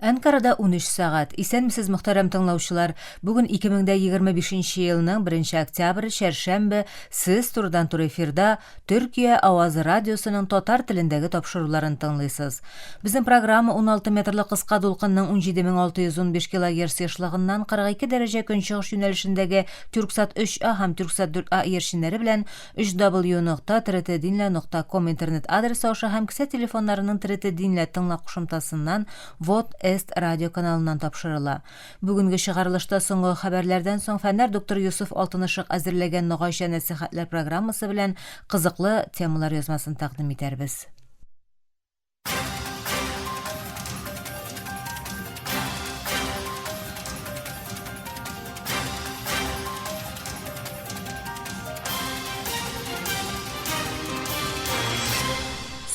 Әнкарада 13 сәгать. Исәнмесез, мөхтәрәм тыңлаучылар. Бүген 2025 елның 1 октябрь, чәршәмбе, сез турыдан-туры эфирда Төркия авазы радиосының татар телендәге тапшыруларын тыңлыйсыз. Безнең программа 16 метрлы кыска дулкынның 17615 килогерц ешлыгыннан 42 дәрәҗә көнчыгыш юнәлешендәге Тюрксат 3А һәм Тюрксат 4А иярченнәре белән 3w.trtdinle.com интернет адресы аша һәм кесә телефоннарының TRT Dinle тыңла кушымтасыннан Vod Est радио каналыннан тапшырыла. Бүгенге чыгарылышта соңгы хәбәрләрдән соң фәннәр докторы Йосыф Алтынышык әзерләгән Ногайча нәсыйхәтләр программасы белән кызыклы темалар язмасын тәкъдим итәрбез.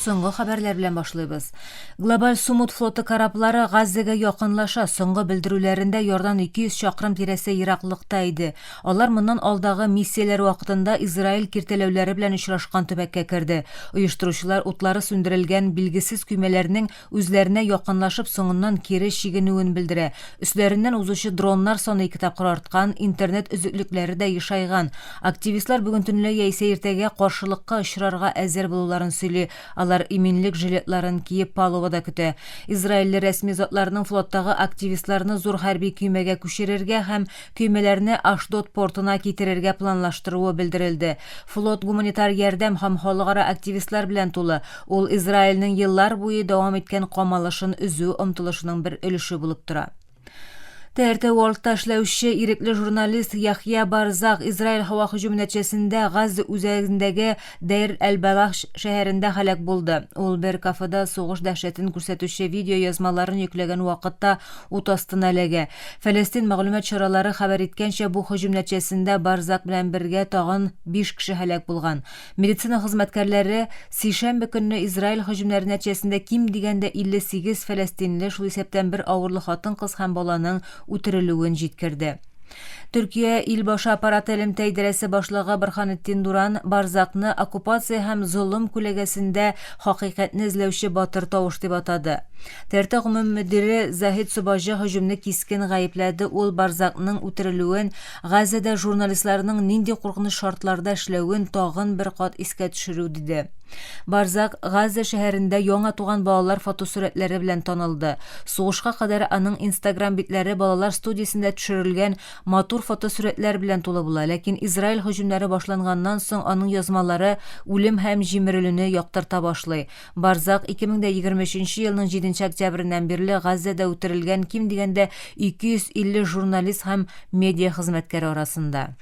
Соңгы хәбәрләр белән башлыйбыз. Глобаль Сумут флоты кораблары Газзәгә якынлаша. Соңгы белдерүләрендә ярдан 200 чакрым тирәсе ераклыкта иде. Алар моннан алдагы миссияләр вакытында Израиль киртәләүләре белән очрашкан төбәккә керде. Оештыручылар утлары сүндерелгән билгесез көймәләрнең үзләренә якынлашып соңыннан кире чигенүен белдерә. Өсләреннән узучы дроннар саны ике тапкыр арткан, интернет өзеклекләре дә ешайган. Активистлар бүген төнлә яисә иртәгә каршылыкка очрарга әзер булуларын сөйли. Алар иминлек жилетларын киеп палубада көтә. Израильле рәсми затларның флоттагы активистларны зур хәрби көймәгә күчерергә һәм көймәләрне Ашдод портына китерергә планлаштыруы белдерелде. Флот гуманитар ярдәм һәм халыкара активистлар белән тулы. Ул Израильнең еллар буе дәвам иткән камалышын өзү омтылышының бер өлеше булып тора. ТРТ World-та эшләүче ирекле журналист Яхья Барзак Израиль һава һөҗүме нәтиҗәсендә Газа үзәгендәге Дейр әл-Балах шәһәрендә һәлак булды. Ул бер кафеда сугыш дәһшәтен күрсәтүче видеоязмаларын йөкләгән вакытта ут астына эләгә. Фәләстин мәгълүмат чаралары хәбәр иткәнчә, бу һөҗүм нәтиҗәсендә Барзак белән бергә тагын биш кеше һәлак булган. Медицина хезмәткәрләре сишәмбе көнне Израиль һөҗүмнәре нәтиҗәсендә ким дигәндә 58 фәләстинле, шул исәптән бер авырлы хатын-кыз һәм баланың үтерелүен җиткерде. Төркия ил башы аппараты элемтә идарәсе башлыгы Борһанетдин Дуран Барзакны оккупация һәм золым күләгәсендә хакыйкатьне эзләүче батыр тавыш дип атады. ТРТ гомум мөдире Заһид Собаҗы һөҗүмне кискен гаепләде, ул Барзакның үтерелүен Газада журналистларның нинди куркыныч шартларда эшләвен тагын бер кат искә төшерү, диде. Барзак Газа шәһәрендә яңа туган балалар фотосурәтләре белән танылды. Сугышка кадәр аның Инстаграм битләре балалар студиясендә төшерелгән матур фотосурәтләр белән тулы була, ләкин Израиль һөҗүмнәре башланганнан соң аның язмалары үлем һәм җимерелүне яктырта башлый. Барзак 2023 елның 7 октябреннән бирле Газзәдә үтерелгән ким дигәндә 250 журналист һәм медиа хезмәткәре арасында.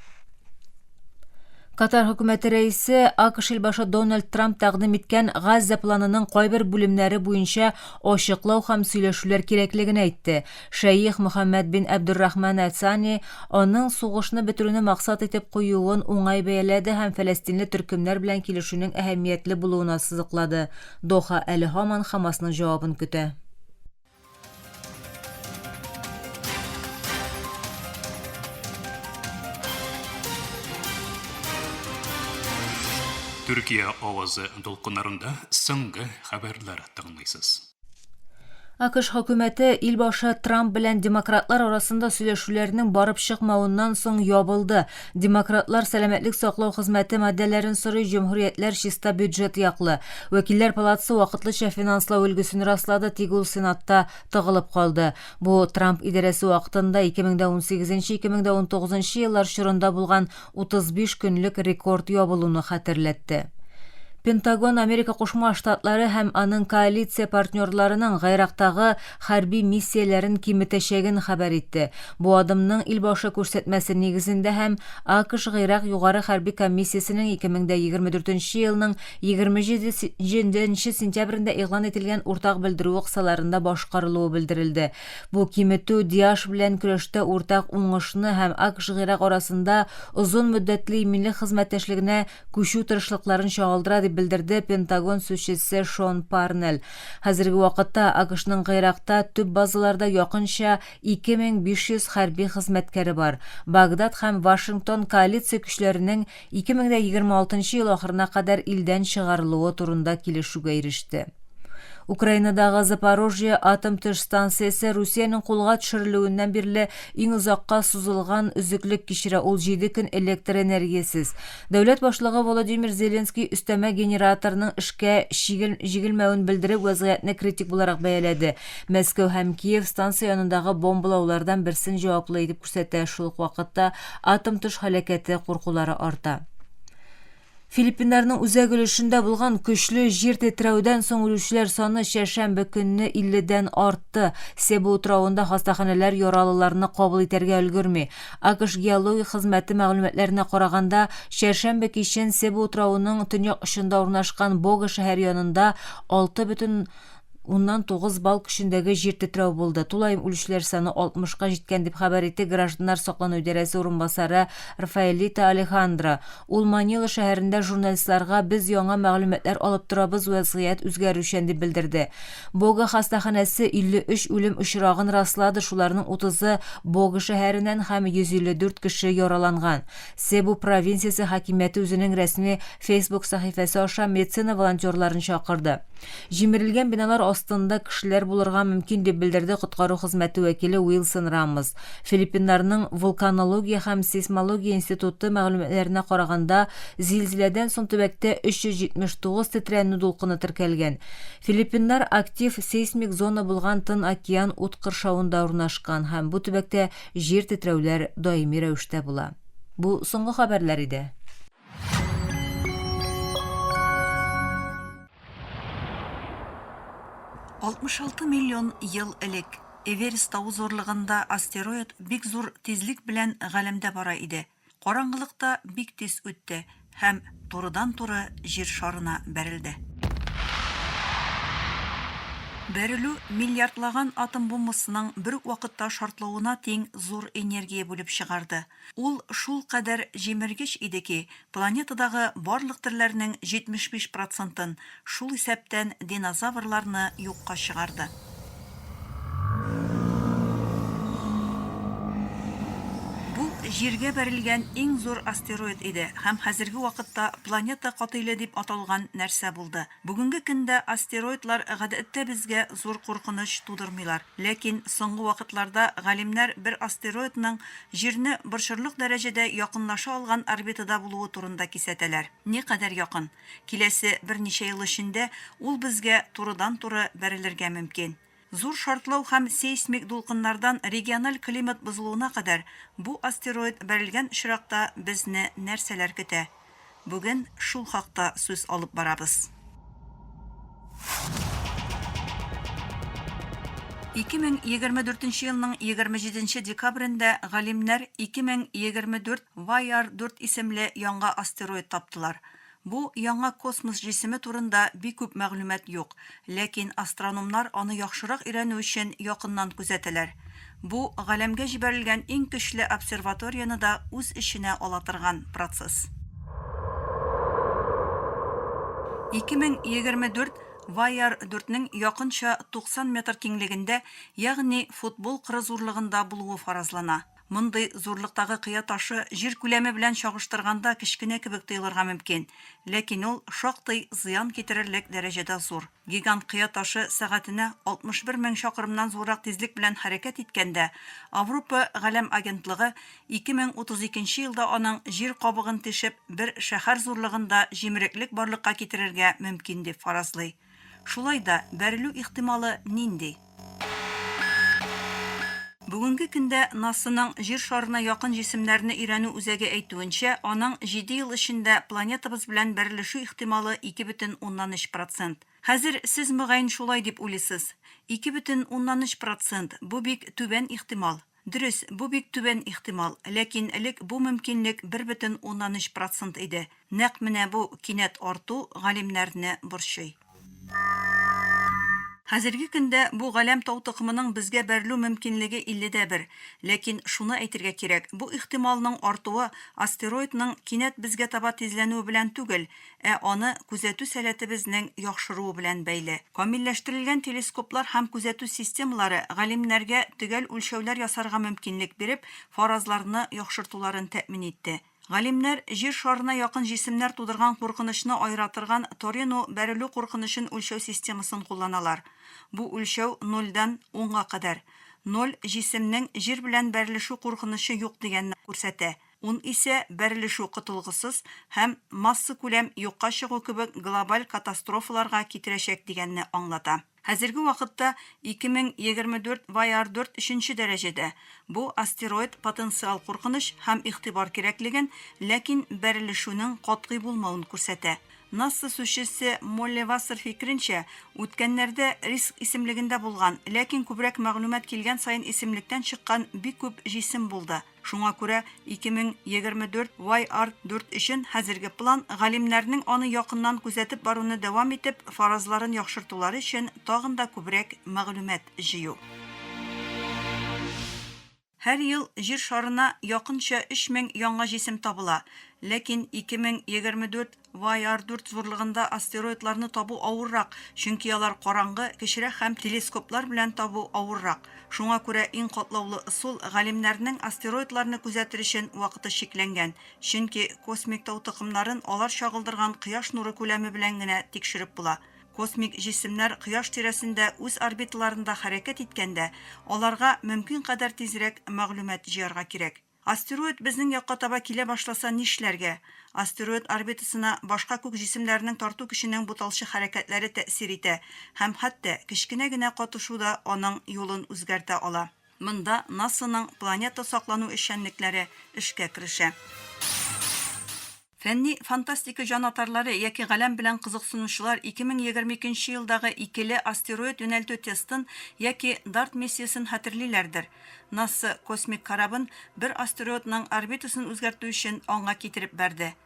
Катар хөкүмәте рәисе АКШ илбашы Дональд Трамп тәкъдим иткән Газзә планының кайбер бүлемнәре буенча ачыклау һәм сөйләшүләр кирәклеген әйтте. Шәех Мөхәммәд бин Әбдуррахман Әл-Сани аның сугышны бетерүне максат итеп куюын уңай бәяләде һәм фәләстинле төркемнәр белән килешүнең әһәмиятле булуын ассызыклады. Доха әле һаман Хамасның җавабын көтә. Төркия авазы дулкыннарында соңгы хәбәрләр тыңлыйсыз. АКШ хөкүмәте илбашы Трамп белән демократлар арасында сөйләшүләрнең барып чыкмавыннан соң ябылды. Демократлар сәламәтлек саклау хезмәте маддәләрен сорый, җөмһүриятләр чиста бюджет яклы. Вәкилләр палатасы вакытлыча финанслау өлгесен раслады, тик ул Сенатта тыгылып калды. Бу Трамп идарәсе вакытында 2018-2019 еллар чорында булган 35 көнлек рекорд ябылуны хәтерләтте. Пентагон Америка Кушма Штатлары һәм аның коалиция партнерларының Гыйрактагы хәрби миссияләрен киметәчәген хәбәр итте. Бу адымның илбашы күрсәтмәсе нигезендә һәм АКШ-Гыйрак югары хәрби комиссиясенең 2024 елның 27 сентябрендә игълан ителгән уртак белдерүе кысаларында башкарылуы белдерелде. Бу киметү ДИАШ белән көрәштә уртак уңышны һәм АКШ-Гыйрак арасында озын мөддәтле иминлек хезмәттәшлегенә күчү тырышлыкларын чагылдыра, дип белдерде Пентагон сүзчесе Шон Парнелл. Хәзерге вакытта АКШның Гыйракта төп базаларда якынча 2500 хәрби хезмәткәре бар. Багдад һәм Вашингтон коалиция көчләренең 2026 ел ахырына кадәр илдән чыгарылуы турында килешүгә иреште. Украинадагы Запорожье атом-төш станциясе Русиянең кулга төшерелүеннән бирле иң озакка сузылган өзеклек кичерә, ул җиде көн электр энергиясез. Дәүләт башлыгы Володимир Зеленский өстәмә генераторның эшкә җигелмәвен белдереп, вәзгыятьне критик буларак бәяләде. Мәскәү һәм Киев станция янындагы бомбалаулардан берсен җаваплы итеп күрсәтә, шул ук вакытта атом-төш һәлакәте куркулары арта. Филиппиннарның үзәк өлешендә булган көчле җир тетрәүдән соң үлүчеләр саны чәршәмбе көнне 50 дән артты. Себу утравында хастаханәләр яралыларны кабул итәргә өлгерми. АКШ геологик хезмәте мәгълүматларына караганда, чәршәмбе кичен Себу утравының төньяк очында урнашкан Бога шәһәре янында 6,9 балл көчендәге җир тетрәү булды. Тулаем үлүчеләр саны 60-ка җиткән, дип хәбәр итте гражданнар саклану идарәсе урынбасары Рафаэлита Алехандро. Ул Манила шәһәрендә журналистларга без яңа мәгълүматлар алып торабыз, вәзгыять үзгәрүчән дип белдерде. Бога хастаханәсе 53 үлем очрагын раслады, шуларның 30-ы Бога шәһәреннән һәм 154 кеше яраланган. Себу провинциясе хакимияте үзенең рәсми Facebook сәхифәсе аша медицина волонтерларын чакырды. Җимерелгән биналар астында кешеләр булырга мөмкин, дип белдерде коткару хезмәте вәкиле Уилсон Рамос. Филиппиннарның Вулканология һәм сейсмология институты мәгълүматларына караганда, зилзиләдән соң төбәктә 379 тетрәнү дулкыны теркәлгән. Филиппиннар актив сейсмик зона булган Тын океан ут кыршавында урнашкан һәм бу төбәктә җир тетрәүләр даими рәвештә була. Бу соңгы хәбәрләр иде. 66 миллион ел элек Эверест тавы зурлыгында астероид бик зур тизлек белән галәмдә бара иде. Караңгылыкта бик тиз үтте һәм турыдан-туры Җир шарына бәрелде. Бәрелү миллиардлаган атом бомбасының бер үк вакытта шартлавына тиң зур энергия бүлеп чыгарды. Ул шулкадәр җимергеч иде ки, планетадагы барлык төрләрнең 75 процентын, шул исәптән динозаврларны юкка чыгарды. Бу Җиргә бәрелгән иң зур астероид иде һәм хәзерге вакытта планета катыйле дип аталган нәрсә булды. Бүгенге көндә астероидлар гадәттә безгә зур куркыныч тудырмыйлар. Ләкин соңгы вакытларда галимнәр бер астероидның Җирне борчырлык дәрәҗәдә якынлаша алган орбитада булуы турында кисәтәләр. Никадәр якын? Киләсе берничә ел эчендә ул безгә турыдан-туры бәрелергә мөмкин. Зур шартлау һәм сейсмик дулкыннардан региональ климат бозылуына кадәр бу астероид бәрелгән очракта безне нәрсәләр көтә? Бүген шул хакта сүз алып барабыз. 2024 елның 27 декабрендә галимнәр 2024 YR4 исемле яңа астероид таптылар. Бу яңа космос җисеме турында бик күп мәгълүмат юк, ләкин астрономнар аны яхшырак өйрәнү өчен якыннан күзәтәләр. Бу, галәмгә җибәрелгән иң көчле обсерваторияне да үз эченә ала торган процесс. 2024 YR 4 нең якынча 90 метр киңлегендә, ягъни футбол кыры зурлыгында булуы фаразлана. Мондый зурлыктагы кыя ташы Җир күләме белән чагыштырганда кечкенә кебек тоелырга мөмкин, ләкин ул шактый зыян китерерлек дәрәҗәдә зур. Гигант кыя ташы сәгатенә 61 мең чакрымнан зуррак тизлек белән хәрәкәт иткәндә, Авропа галәм агентлыгы 2032 елда аның Җир кабыгын тишеп, бер шәһәр зурлыгында җимереклек барлыкка китерергә мөмкин дип фаразлый. Шулай да, бәрелү ихтималы нинди? Бүгенге көндә НАСАның Җир шарына якын җисемнәрне өйрәнү үзәге әйтүенчә, аның җиде ел эчендә планетабыз белән бәрелешү ихтималы 2,3 процент. Хәзер сез, мөгаен, шулай дип уйлыйсыз, 2,3 процент, бу бик түбән ихтимал. Дөрес, бу бик түбән ихтимал, ләкин элек бу мөмкинлек 1,3 процент иде. Нәкъ менә бу кинәт арту галимнәрне борчый. Хәзерге көндә бу галәм тау токымының безгә бәрелү мөмкинлеге илледә бер. Ләкин шуны әйтергә кирәк, бу ихтималның артуы астероидның кинәт безгә таба тизләнүе белән түгел, ә аны күзәтү сәләтебезнең яхшыруы белән бәйле. Камилләштерелгән телескоплар һәм күзәтү системалары галимнәргә төгәл үлчәүләр ясарга мөмкинлек биреп, фаразларны яхшыртуларын тәэмин итте. Галимнәр Җир шарына якын җисемнәр тудырган куркынычны аера торган Торено бәрелү куркынычын үлчәү системасын кулланалар. Бу үлчәү нольдән унга кадәр. Ноль, җисемнең Җир белән бәрелешү куркынычы юк дигәнне күрсәтә. Ун исә бәрелешү котылгысыз һәм массакүләм юкка чыгу кебек глобаль катастрофаларга китерәчәк дигәнне аңлата. Хәзерге вакытта 2024 YR4 өченче дәрәҗәдә. Бу астероид потенциал куркыныч һәм игътибар кирәклеген, ләкин бәрелешүнең катгый булмавын күрсәтә. НАСА сүзчесе Молли Вассер фикеренчә, үткәннәрдә риск исемлегендә булган, ләкин күбрәк мәгълүмат килгән саен исемлектән чыккан бик күп җисем булды. Шуңа күрә 2024 YR4 өчен хәзерге план, галимнәрнең аны якыннан күзәтеп баруны дәвам итеп, фаразларын яхшыртулары өчен тагын да күбрәк мәгълүмат җыю. Һәр ел Җир шарына якынча 3000 яңа җисем табыла, ләкин 2024 YR4 зурлыгында астероидларны табу авыррак, чөнки алар караңгы, кечерәк һәм телескоплар белән табу авыррак. Шуңа күрә иң катлаулы ысул, галимнәрнең астероидларны күзәтер өчен вакыты чикләнгән, чөнки космик тау токымнарын алар чагылдырган кояш нуры күләме белән генә тикшереп була. Космик җисемнәр Кояш тирәсендә үз орбиталарында хәрәкәт иткәндә, аларга мөмкин кадәр тизрәк мәгълүмат җыярга кирәк. Астероид безнең якка таба килә башласа нишләргә? Астероид орбитасына башка күк җисемнәренең тарту көченең буталчык хәрәкәтләре тәэсир итә һәм хәтта кечкенә генә катышу да аның юлын үзгәртә ала. Монда НАСАның планета саклану эшчәнлекләре эшкә керешә. Фәнни фантастика җанатарлары яки галәм белән кызыксынучылар 2022 нче елдагы икеле астероид юнәлтү тестын яки Дарт миссиясен хәтерлиләрдер. НАСА космик корабын бер астероидның орбитасын үзгәртү өчен аңа китереп бәрде.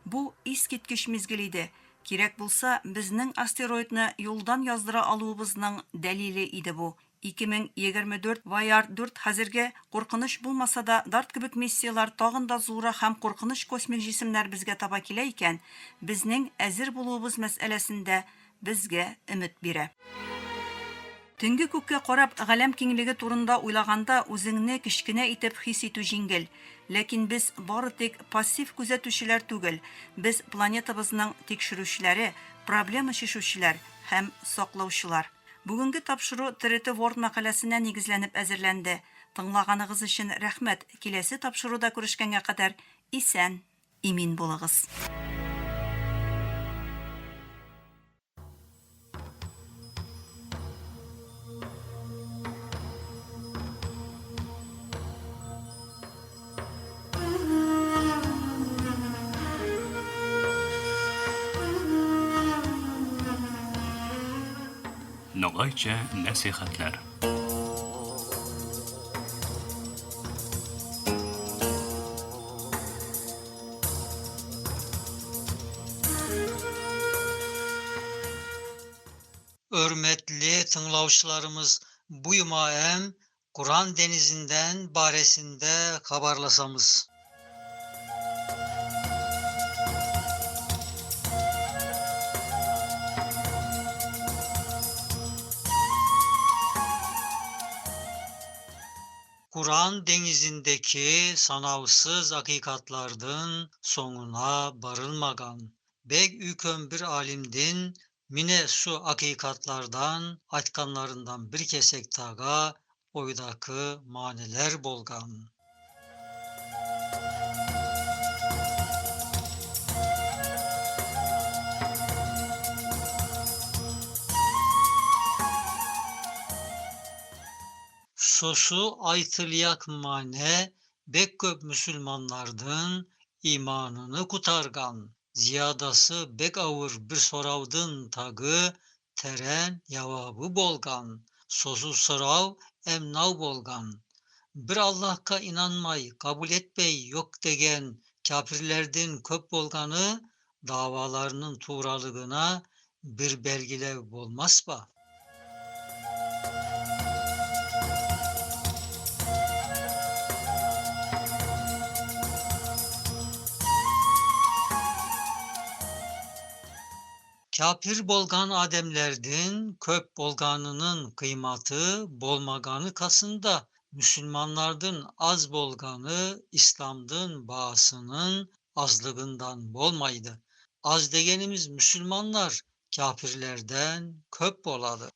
Бу искиткеч мизгел иде, кирәк булса, безнең астероидны юлдан яздыра алуыбызның дәлиле иде бу. 2024 Вайард 4 хәзергә куркыныч булмаса да, Дарт кебек миссияләр тагын да зуррак һәм куркыныч космик җисемнәр безгә таба килә икән, безнең әзер булуыбыз мәсьәләсендә безгә өмет бирә. Төнге күккә карап, галәм киңлеге турында уйлаганда үзеңне кечкенә итеп хис итү җиңел. Ләкин без бары тик пассив күзәтүчеләр түгел, без планетабызның тикшерүчеләре, проблема чишүчеләр һәм саклаучылар. Бүгенге тапшыру ТРТ World мәкаләсенә нигезләнеп әзерләнде. Тыңлаганыгыз өчен рәхмәт, киләсе тапшыруда күрешкәнгә кадәр исән, имин булыгыз. Ногайча нәсихәтләр. Örmetli tınglavçılarımız, buyuma em Kur'an denizinden baresinde habarlasamız. Kur'an denizindeki sanavsız hakikatlardın sonuna barılmagan. Bek ükön bir alimdin mine su hakikatlardan aytkanlarından bir kesek taga oydakı maneler bolgan. Sosu aytılyak mane bek köp müsülmanlardın imanını kutargan. Ziyadası bek avır bir soravdın tagı teren yavabı bolgan. Sosu sorav emnav bolgan. Bir Allah'a inanmay, kabul etmey yok degen kafirlerdin köp bolganı davalarının tuğralığına bir belgilev bolmaz ba? Kafir bolgan ademlerdin köp bolganının kıymatı bolmaganı kasında. Müsülmanlardın az bolganı İslamdın baasının azlığından bolmaydı. Az degenimiz Müslümanlar kafirlerden köp boladı.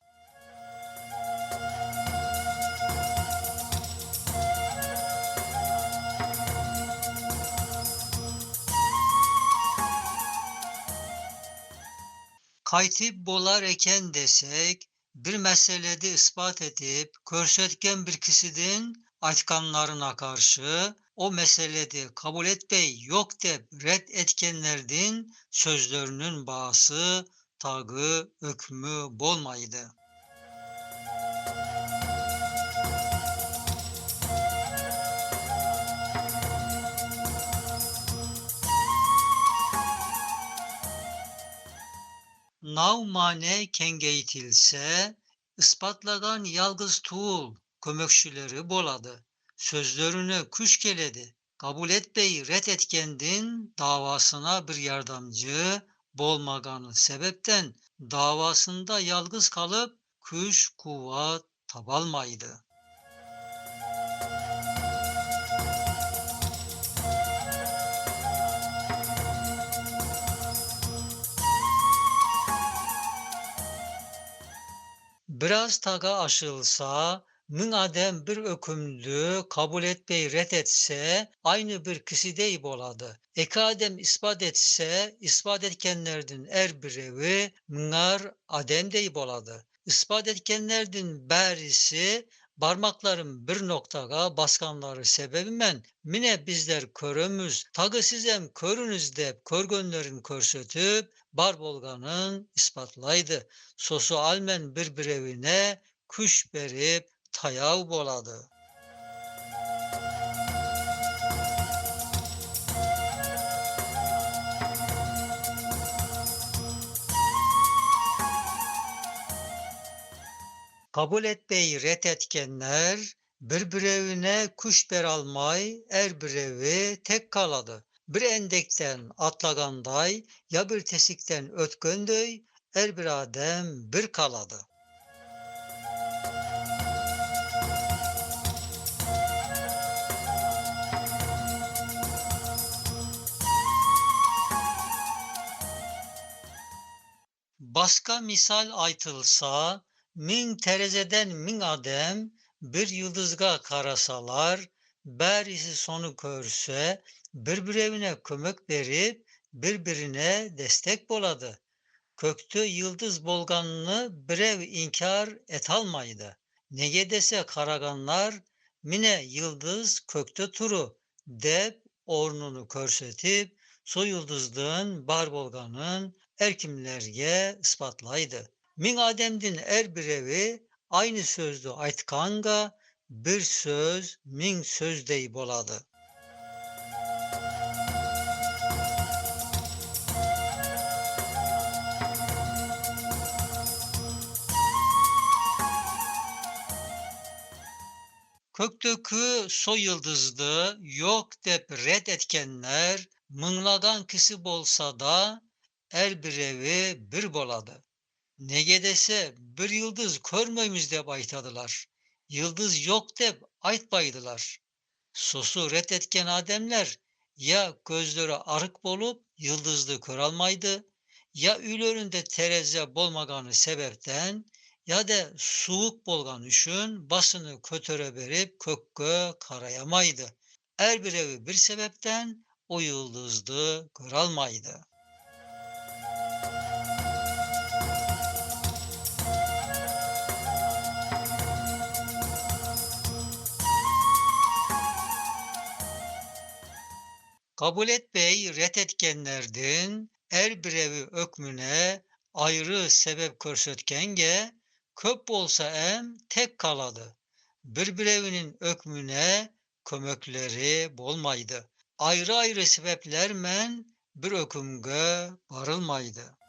Kaytip bolar eken desek, bir meselede ispat edip körsetken bir kişinin aytkanlarına karşı o meselede kabul etmey yok dep red etkenlerdin sözlerinin baası tagı hükmü bolmaydı. Nav mane kengeytilse ispatlagan yalgız tuğul kömekçileri boladı. Sözlerine küş keledi. Kabul etmeyi red etkendin davasına bir yardımcı bolmaganı sebepten davasında yalgız kalıp küş kuvvet tabalmaydı. Biraz taga aşılsa, 1000 adem bir ökümlü kabul etmeyi red etse aynı bir kişi boladı. Eki adem ispat etse, ispat etkenlerdin er birevi mıngar adem dey boladı. İspat etkenlerdin berisi barmakların bir noktaga baskanları sebebimen mine bizler körümüz, tagı sizem körünüz dep körgönlerin körsötüp bar bolganın ispatlaydı. Sosu almen bir birevine küş berip tayav boladı. Kabul etmeyi ret etkenler bir birevine kuş ber almay er birevi tek kaladı. Bir endekten atlaganday ya bir tesikten ötkönдөй er bir adem bir kaladı. Başka misal aytılsa, 1000 terezeden 1000 adem bir yıldızga karasalar, berisi sonu körse, bir-birevine kömök berip, birbirine destek boladı. Köktü yıldız bolganını birev inkar etalmaydı. Nege dese karaganlar, mine yıldız köktü turu dep ornunu körsetip, so yıldızdın bar bolganın erkimlerge ispatlaydı. 1000 ademdin er birevi aynı sözdü aytkanga bir söz 1000 söz dey boladı. Köktökü so yıldızdı yok dep red etkenler mınlagan kisi bolsa da er birevi bir boladı. Nege dese bir yıldız körmeymiz dep aytadılar. Yıldız yok dep aytbaydılar. Sosu ret etken ademler ya gözleri arık bolup yıldızlı kör almaydı, ya üylerinde tereze bolmaganı sebepten ya da soğuk bolgan üçün basını kötöre berip kökkö karayamaydı. Er bir evi bir sebepten o yıldızlı kör almaydı. Kabul etmey ret etkenlerdin er birevi ökmüne ayrı sebep körsetkenge köp bolsa em tek kaladı. Bir birevinin ökmüne kömökleri bolmaydı. Ayrı ayrı sebeplermen bir ökümge barılmaydı.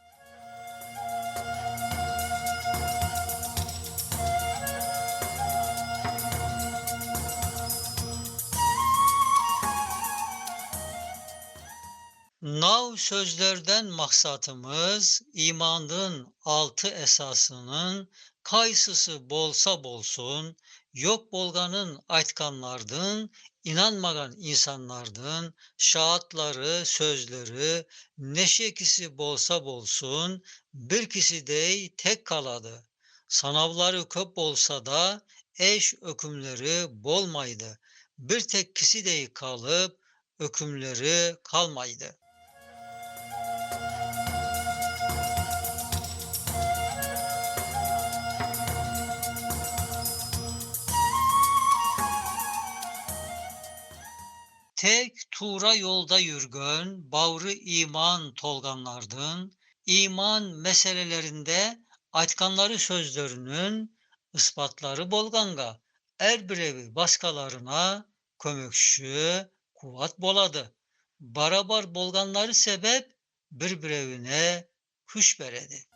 Nav sözlerden maksatımız imanın altı esasının kaysısı bolsa bolsun, yok bolganın aytkanlardın, inanmagan insanlardın, şaatları, sözleri, neşekisi bolsa bolsun, bir kişi dey tek kaladı. Sanavları köp bolsa da eş ökümleri bolmaydı. Bir tek kişi dey kalıp ökümleri kalmaydı. Tek tuğra yolda yürgön, bavrı iman tolganlardın, iman meselelerinde aytkanları sözlerinin ispatları bolganga, er birevi başkalarına kömökşü, kuvat boladı. Barabar bolganları sebep bir birevine küş beredi.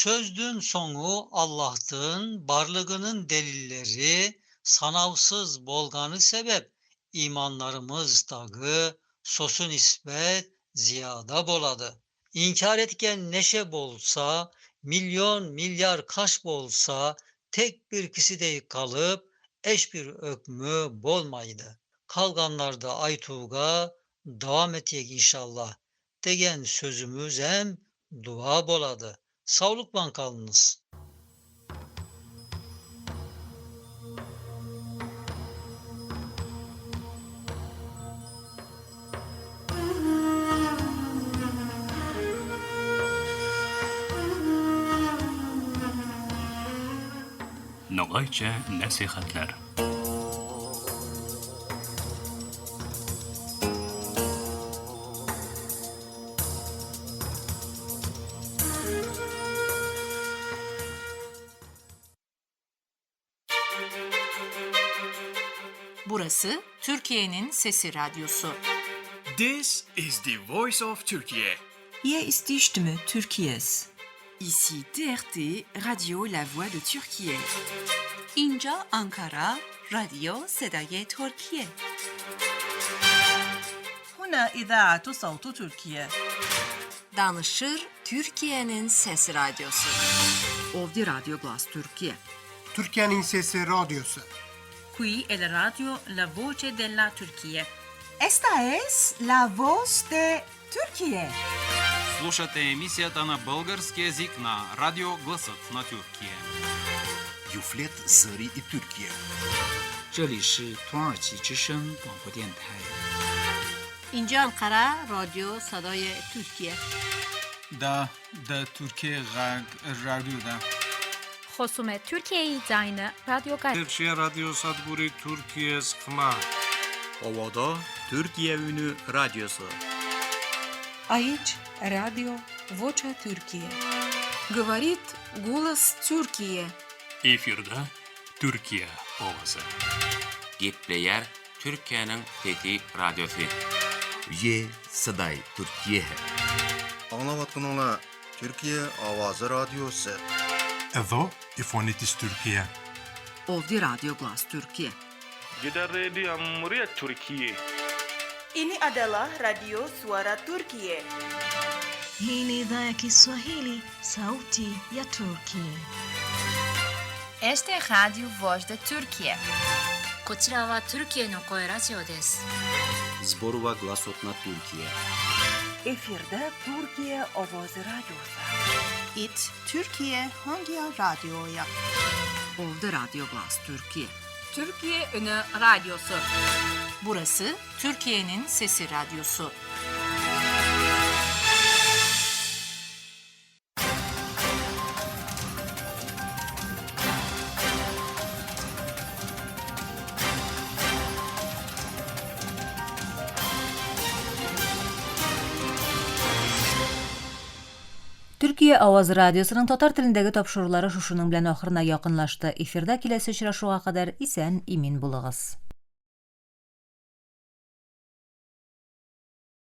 Sözdün sonu Allah'tın barlığının delilleri sanavsız bolganı sebep imanlarımız dagı sosu nispet ziyada boladı. İnkar etken neşe bolsa, milyon milyar kaş bolsa, tek bir kişi de kalıp eş bir ökmü bolmaydı. Kalganlarda Aytuğ'a devam etiyek inşallah. Degen sözümüz hem dua boladı. Sağlıkla kalınız. Nogaycha nasihatlar. Burası Türkiye'nin Sesi Radyosu. This is the voice of Turkey. Hier ist die Stimme Türkiye's. Ici TRT, Radio La Voix de Türkiye. اینجا آنکارا رادیو صدای ترکیه. هنا إذاعة صوت تركيا. Danışır Türkiye'nin Sesi Radyosu. Ovdi Radyo Glas Türkiye. Türkiye'nin Sesi Radyosu. Qui è la radio La Voce della Turchia. Esta es la voz de Türkiye. Слушате емисията на български език на Радио Гласът на Тюркия. Юфлет Зъри и Türkiye. 这里是土耳其之声广播电台。 اینجا انقره رادیو صدای ترکیه. دا د ترکیه غږ رادیو ده. խոսում է Թուրքիայի ձայնը ռադիոկայանը։ Թուրքիա ռադիոսადგուրի Թուրքիես խմա։ Ovada Türkiye Ünü Radyosu. Aici Radio Vocea Türkiye. Говорит голос Türkiye. Efirde Türkiye Ovazy. Gepleýär Türkiýäniň Sesi Radiosy. Ye Saday Türkiye. Аңлаватканыңла Türkiye Avazı Radyosu. Εδώ η φωνή της Τουρκία. Ovdi Radyo Glas Türkiye. Gidan rediyon muryar Turkiye. Ini adalah Radio Suara Turkiye. Hii ni idhaa ya Kiswahili, sauti ya Turki. Esta é Rádio Voz da Turquia. こちらはトルキエの声ラジオです。 Zborova glasot na Türkiye. Efirde Türkiye Ovozi Radyosu. It Türkiye Hangi Radyoya? Ovdi Radyo Glas Türkiye. Türkiye Ünü Radyosu. Burası Türkiye'nin Sesi Radyosu. Төркия Аваз радиосының татар телендәге тапшырулары шушының белән ахырына якынлашты. Эфирда киләсе очрашуга кадәр исән, имин булыгыз.